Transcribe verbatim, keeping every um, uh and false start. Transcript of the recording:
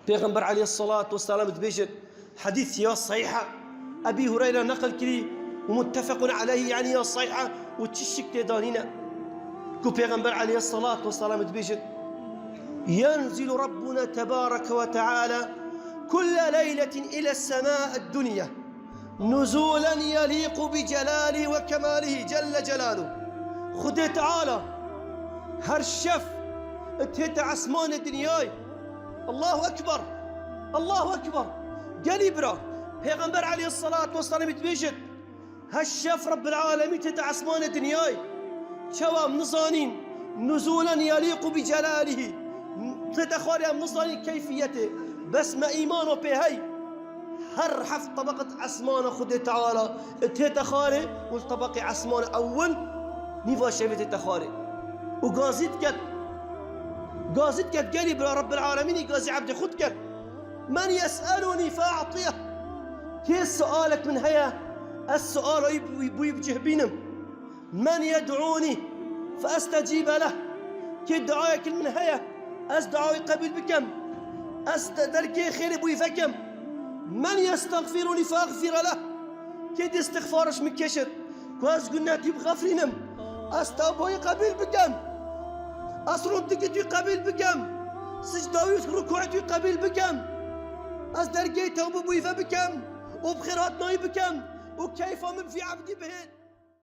Pêxember aleyhissalatu vesselam dibêjit, hedîs ya sahîh e, Ebî Hureyre neqil kirî û muttefequn aleyhî, yanî ya sahîh e û çi şik tê da nîne. Ku Pêxember aleyhissalatu vesselam dibêjit, ينزل ربنا تبارك وتعالى كل ليلة إلى السماء الدنيا نزولا يليق بجلاله وكماله جل جلاله. Xwedê Teala her şev dihête esmanê dinyayê. Allahu Ekber. Allahu Ekber. Gelî bira, Pêxember aleyhissalatu vesselam dibêjit, her şev Rabbil Alemîn tête esmanê dinyayê. Çawa em nizanîn, نزولا يليق بجلاله. Tête xwarê em nizanîn keyfiyetê. Bes me îmano pê hey. Her heft tebeqet esmana Xwedê Teala tête xwarê û li tebeqê esmana ewil nîva şevê tête xwarê. Û gazî diket. Gazî diket gelî bira Rabbil Alemînî gazî ebdê xwe diket. من يسألني فأعطيه. Kê sualek min heye, ez suala wî bi wî bi cih bînim. من يدعوني فأستجيب له. Kê duayek li min heye, ez dua wî qebîl bikem. Ez de-, dergehê xêrê bi wî vekem. من يستغفرني فأغفر له. Kê dê îstixfara ji min kêşit, ku ez gunehê wî bixefirînim. Ez tewba wî qebîl bikem. Ez rûndikî wî qebîl bikem. Sicda wî û rukûê wî qebîl bikem. Ez dergehê tewba bi wî ve bikem û bi xêrhatina wî bikem û keyfa min bi vî ebdî bihêt.